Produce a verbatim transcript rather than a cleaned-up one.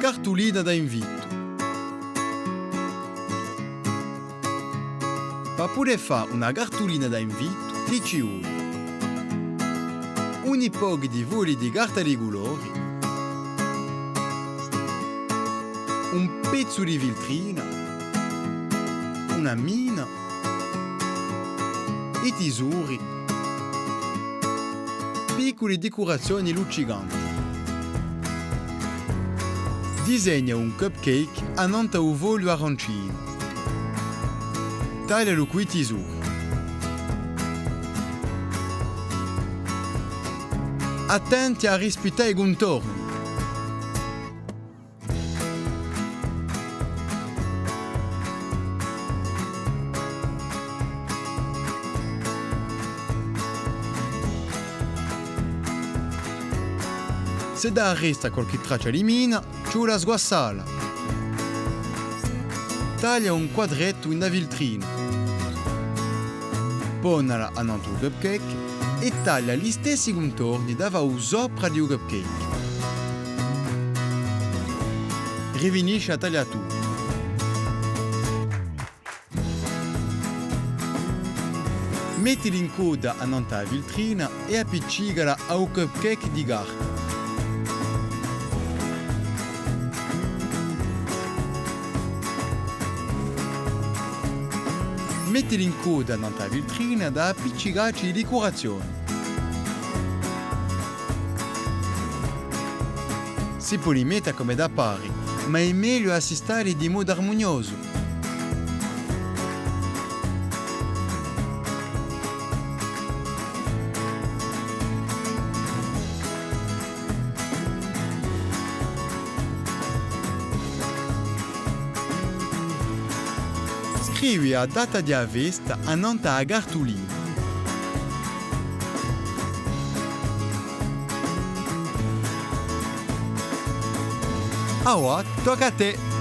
Cartulina da invitu. Pà pudè fà una cartulina da invitu, ti ci voli uni pochi di fogli di carta di culori, un pezzu di filtrina, una mina, i tisori, picculi dicurazioni luccicanti. Disegna un cupcake annantu à u fogliu arancinu. Taglialu cù i tisori. Attenti à rispittà i cuntorni. S'edda arresta qualchì traccia di mina, ci voli à sguassalla. Taglia un quadrettu in a filtrina. Ponela annantu à u cupcake è taglia listessi cuntorni da fà u sopra di u cupcake. Rifinisci a tagliatura. Mettili in codda annantu à a filtrina è appiccicala à u cupcake di carta. Mettili in codda annantu à a filtrina da appiccicacci i dicurazioni. Si pò li metta cum'edda pari, ma hè megliu à assistali di modu armuniosu. Scrivi a data di a festa annantu à a cartulina. Avà, tocca à tè!